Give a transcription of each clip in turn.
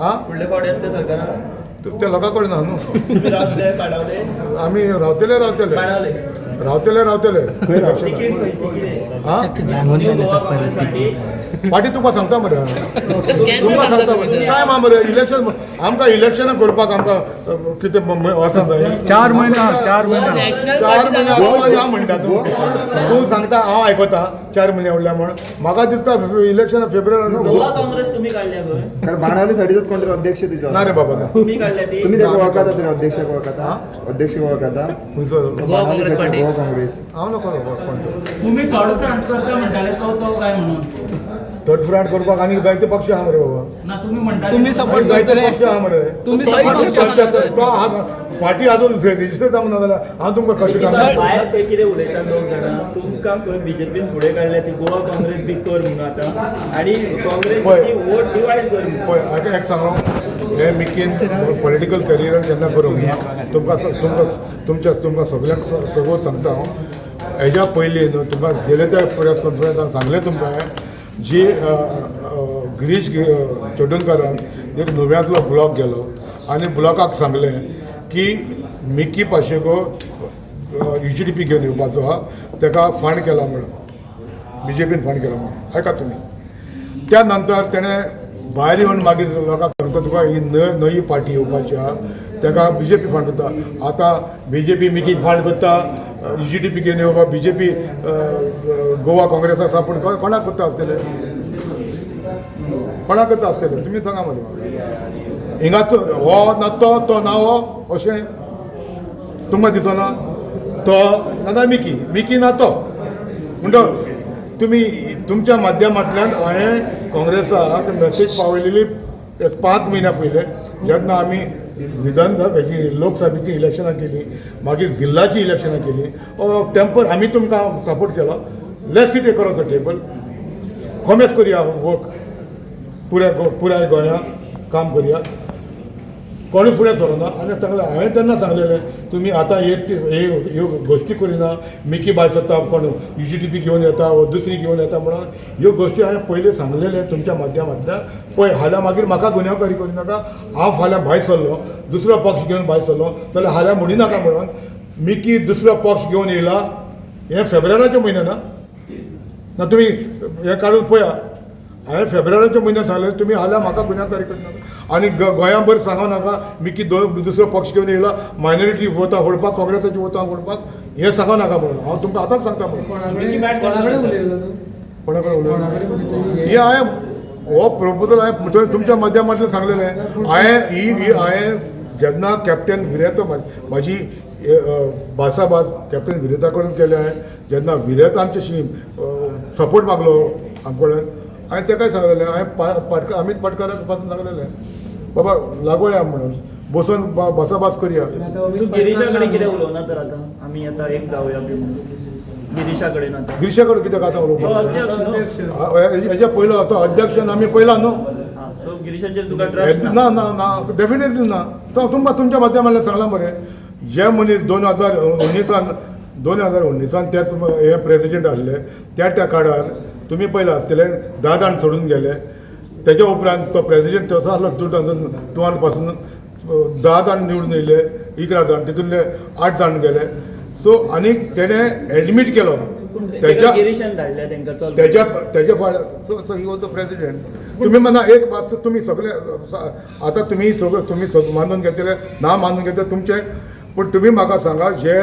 आ फुडले फावट येतले सरकारान? त्या लोकां कडेन ना न्हू. तुमी रावतले बाणावले? आमी रावतले रावतले. बाणावले. रावतले रावतले. तिकीट खंयची कितें? हा. New Goa Congress party. पाटी तुका सांगता मरे. केन्ना तुमकां सांगता सांगता तुमी सर? काय मा मरे, इलेक्शन आमकां इलेक्शनां करपाक आमकां कितें वर्सां जाय? 4 म्हयने, 4 म्हयने. नॅशनल चार पार्टी म्हयने जावं. हांव म्हणटा, तूं तूं सांगता हांव आयकता. 4 म्हयने उरल्या म्हण म्हाका दिसता इलेक्शन फेब्रुवारी. गोवा काँग्रेस तुमी काडल्या खंय? कारण बाणावली साठीच कोण तरी अध्यक्ष तिचो. ना रे बाबा, ना. तुमी काडल्या ती? तुम्ही ताका वळखता तरी, अध्यक्षाक वळखता? अध्यक्ष वळखता? खंयचो? गोवा काँग्रेस पार्टी. गोवा काँग्रेस. हांव नको कोण तो. तुम्ही थर्ड फ्रंट करता म्हणटाले, तो तो काय म्हणून? थर्ड फ्रंट करपाक आनी जायते पक्ष आहा मरे बाबा. ना, तुम्ही म्हणटाले. तुम्ही आनी सपोर्ट जायते करतले? पक्ष आहा मरे. तुम्ही तो सपोर्ट पक्ष पक्ष आहा. तो आहा, पार्टी अजून रेजिस्टर जावंक ना जाल्यार हांव तुमकां कशें काम भायर खंय कितें उलयता लोक जाणा, तुमकां खंय बीजेपीन फुडें काडल्या ती गोवा काँग्रेस बी कर म्हणून आतां आनी काँग्रेसीची वोट डिवायड कर म्हणून. पळय, हाका एक सांगू, हे मिकीन पॉलिटिकल करियरान जेन्ना करूंक ना, तुमकां तुमकां तुमच्या तुमकां सगल्यांक सगळो सांगता हांव. हेज्या पयलीं न्हू तुमकां गेले त्या प्रेस कॉन्फरन्सान सांगलें तुमकां हांवें, जी अ, अ, गिरीश चोडणकारान एक नुव्यांतलो ब्लॉक गेलो आनी ब्लॉकाक सांगलें की मिकी पाशेको UGDP घेवन येवपाचो आहा, ताका फंड केला म्हणून, बीजेपीन फंड केला म्हणून. आयकात तुमी. त्या नंतर तेणें भायर येवन मागीर लोकांक सांगता, तुका ही नवी पार्टी येवपाची आहा, ताका बीजेपी फंड करता. आतां बीजेपी मिकीक फंड करता, UGDP घेवन येवपाक बीजेपी गोवा काँग्रेसाक सपोर्ट कोणाक करता आसतले? कोणाक करता आसतले, तुमी सांगा मरे. हिंगा तो हो ना, तो तो ना हो, अशें तुमकां दिसना? तो ना मिकी, मिकी ना तो. म्हणटा तुमी तुमच्या माध्यमांतल्यान हांवें काँग्रेसाक मेसेज पावयलेली एक 5 म्हयन्या पयले, जेन्ना आमी विधानसभेची लोकसभेची इलेक्शनां केली, मागीर जिल्ल्याची इलेक्शनां केली, टेंपर आमी तुमकां सपोर्ट केलो. Let's sit across the table, कोमेस करया, वर्क पुराय पुराय गोंयांत काम करया. कोणूय फुडें सरोना. आनी सांगलें हांवें तेन्ना सांगलेलें, तुमी आतां एक ह्यो गोश्टी करिना, मिकी भायर सरता, कोण UGDP घेवन येता वो दुसरी घेवन येता म्हणून. ह्यो गोश्टी हांवें पयलीं सांगलेलें तुमच्या माध्यमांतल्यान. पळय, फाल्यां मागीर म्हाका गुन्यांवकारी करिनाका. हांव फाल्यां भायर सरलो, दुसरो पक्ष घेवन भायर सरलो जाल्यार फाल्यां म्हणिनाका म्हणून मिकी दुसरो पक्ष घेवन येयला. हें फेब्रुवाराच्या म्हयन्या ना ना, तुमी हें काडून पळया. हांवें फेब्रुवारीच्या म्हयन्यात सांगलें, तुमी हाल्यां म्हाका गुन्यांवकारी करनाका आनी गोंयांभर सांगो नाका मिकी दुसरो पक्ष घेवन येयला, मायनॉरिटी वोतां फोडपाक, काँग्रेसाची वोतां फोडपाक, हें सांगो नाका म्हणून हांव तुमकां आतांच सांगता म्हणून. कोणाकडेन उलयलो तूं? कोणा कडेन उलयलो? कोणाकडेन उलयलो? हे हांवें हो प्रपोजल हांवें तुमच्या माध्यमांतल्यान सांगलेलें. हांवें ही ही हांवें जेन्ना कॅप्टन विरेतो म्हाजी भासाभास कॅप्टन विरेता कडेन केले, हांवें जेन्ना विरेत आमच्याशी सपोर्ट मागलो आमचे कडेन, हांवें ताकाय सांगलेलें, हांवें पाटकार अमीत पाटकाराक पासून सांगलेलें, बाबा लागोया म्हणून बसून भासाभास करया. तूं गिरीशा कडेन कितें उलोवना तर आतां आमी आतां एक जावया बी म्हणून गिरीशा कडेन आतां? गिरीशा कडेन कित्याक आतां तो उलोवपाक? अध्यक्ष न्हू? हेज्या पयलो तो अध्यक्ष आमी पयला न्हू. हा, सो गिरीशाचेर तुका ट्रस्ट ना ना ना, डेफिनेटली ना. तो तुमकां तुमच्या माध्यमांतल्यान सांगलां मरे, जे मनीस 2019an 2019an तेच हे प्रेसिडेंट आहले, त्या त्या काळार तुमी पयला आसतले, 10 जाण सोडून गेले. तेच्या उपरांत तो प्रेसिडेंट तसो आहलो 2002an पासून 10 जाण निवडून येयले, 11 जाण, तितूंतले 8 जाण गेले. सो आनी तेणें एडमीट केलो तेच्या गिरीशान धाडल्या तांकां चल. तेज्या तेज्या फाल्यां so he was the president. तुमी म्हणा एक मातसो तुमी सगळे आतां तुमी सगळे तुमी मानून घेतले ना मानून घेतले तुमचे, पूण तुमी म्हाका सांगा, जे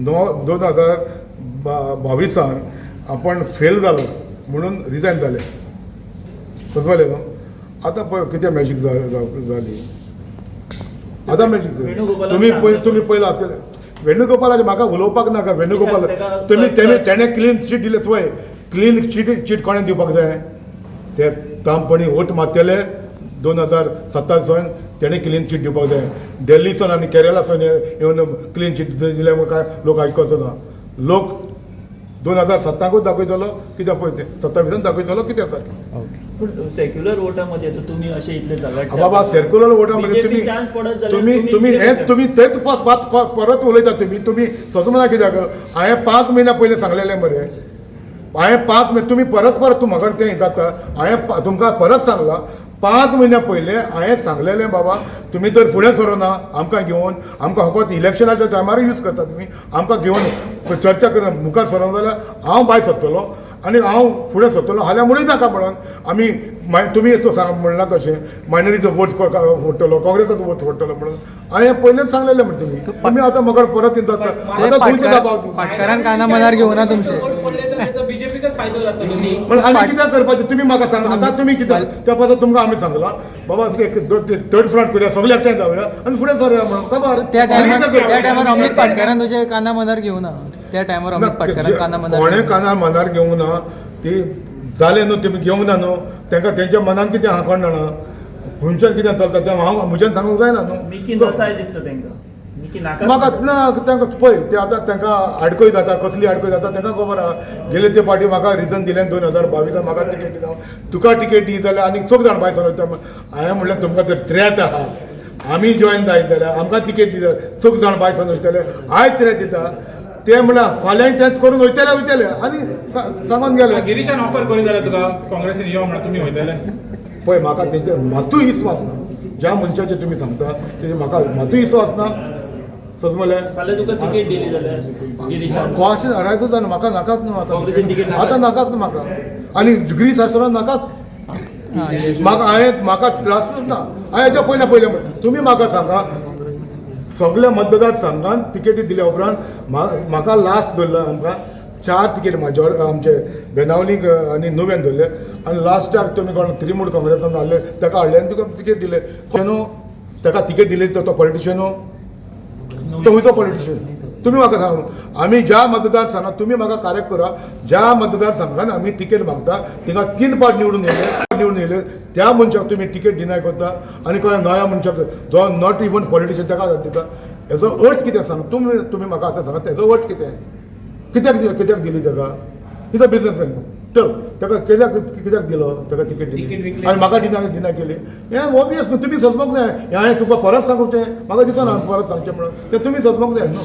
2022an आपण फेल जालो म्हणून रिजायन जाले, समजले न्हू? आतां पळय कितें मॅजीक जाली. आतां मॅजीक जाली. वेणुगोपालान तुमी पळय सांगलें. तुमी पयला आसतले वेणुगोपालाचे म्हाका उलोवपाक नाका. वेणुगोपाल तुमी तेणें क्लीन चीट दिले पळय. क्लीन चीट चीट कोणें दिवपाक जाय? ते तामपणी वोट मारतले 2027सोन तेणें क्लीन चीट दिवपाक जाय. दिल्लीसून आनी केरळासून येवन क्लीन चीट दिल्या काय लोक आयकचो ना. लोक 2007कूच दाखयतलो कित्याक पळय तें 27an दाखयतलो कितें सारकें. पूण सेक्युलर वोटामध्ये तर तुम्ही असे इतले झगडटा. बाबा, सर्क्युलर वोटामध्ये BJP तुम्ही चान्स पडत जाल्यार तुम्ही तुम्ही तुम्ही कितें हे करता? तुम्ही तेच परत उलयता. तुमी तुमी सजमना कित्याक? हांवें 5 म्हयन्या पयलीं सांगलेलें मरे. हांवें 5 म्हयने, तुमी परत परत तूं म्हाका तें जाता. हांवें तुमकां परत सांगलां. 5 म्हयन्या पयले हांवें सांगलेलें, बाबा तुमी तर फुडें सरोना आमकां घेवन, आमकां फकत इलेक्शनाच्या टायमार यूज करता तुमी, आमकां घेवन चर्चा करून मुखार सरोना जाल्यार हांव भायर सरतलो आनी हांव फुडें सरतलो. हाल्यां म्हणूय नाका म्हणून आमी तुमी म्हणलां कशें मायनॉरिटीचो वोट फोडटलो, काँग्रेसाचो वोट फोडटलो म्हणून हांवें पयलेच सांगलेलें. म्हणटा तुमी तुमी आतां म्हाका परत जाता आतां तुमचे दबाव पाटकारान काना मनार घेवना तुमचे. बीजेपीकच फायदो जातलो न्ही. पण आमी कित्याक करपाचें तुमी म्हाका सांगा आतां. तुमी कित्याक त्या पासून तुमकां आमी सांगलां बाबा ते थर्ड फ्रंट करुया, सगळे एकठांय जावया आनी फुडें सरया म्हणून खबर. त्या टायमार, त्या टायमार अमित पाटकारान तुजे काना मनार घेवना. त्या टायमार अमित पाटकारान काना मनार कोणें कानार मनार घेवंक ना. ती जालें न्हू, तुमी घेवंक ना न्हू. तांकां तेंच्या मनान कितें आहा कोण जाणा, खंयच्यान कितें चलता तें हांव म्हज्यान सांगूंक जायना न्हू. मिकी नसाय दिसता तांकां, मिकी नाका. म्हाका ना तांकां पळय ते आतां तांकां आडखळ जाता, कसली आडखळ जाता तांकां खबर आहा. गेले ते फावटी म्हाका रिजन दिलें 2022 म्हाका तिकेट दिता, तुका तिकेट दी जाल्यार आनी चोग जाण भायर सरता. हांवें म्हणलें तुमकां जर थ्रेट आहा आमी जॉयन जायत जाल्यार आमकां तिकेट दिता, चोग जाण भायर सरून वयतले, आयज थ्रेट दिता ते म्हणल्यार फाल्यांय तेंच करून वयतले वयतले आनी सांगून गेले. गिरीशान ऑफर करी जाल्यार तुका काँग्रेसीन यो म्हणून तुमी वयतले? पळय म्हाका तेंचेर मातूय विस्वास ना. ज्या मनशाचेर तुमी सांगता तेजेर म्हाका मातूय विस्वास ना. सजमले फाल्यां तुका तिकेट दिली जाल्यार गिरीशान? क्वेश्चन अरायजच जायना. म्हाका नाकाच न्हू आतां. काँग्रेसीन तिकेट नाका? आतां नाकाच न्हू म्हाका. आनी ग्रीस आसतना नाकाच म्हाका. हांवें म्हाका त्रासूच ना. हांवें हेच्या पयल्या पयलें तुमी म्हाका सांगा, सगल्या मतदार संघान तिकेटी दिल्या उपरांत म्हाका लास्ट धरला. आमकां 4 तिकेट म्हाज्या आमचे बेनावलीक आनी नुव्यान धरले आनी लास्टाक तुमी कोण त्रिमूड काँग्रेसान हाडले, ताका हाडले आनी तुका तिकेट दिले न्हू. ताका तिकेट दिली तो पॉलिटिशियन, तो खंयचो पॉलिटिशियन तुमी म्हाका सांगा. आमी ज्या मतदारसंघात, तुमी म्हाका करेक्ट करा, ज्या मतदारसंघान आमी तिकेट मागता तिंगा 3 पाट निवडून येयले, निवडून येयले त्या मनशाक तुमी तिकेट डिनाय करता आनी कोणा नव्या मनशाक जो not even politician ताका दिता. हेजो अर्थ कितें सांग तुमी. तुमी म्हाका आतां सांगा तेजो अर्थ कितें? कित्याक दिली, कित्याक दिली ताका? Is a businessman. चल ताका कित्याक, कित्याक दिलो ताका तिकेट दिली आनी म्हाका डिनाय डिनाय केली? हें ओबियस न्हू, तुमी सोदपाक जाय. हें हांवें तुका परत सांगूं तें म्हाका दिसना परत सांगचें म्हणून तें तुमी सोदपाक जाय न्हू.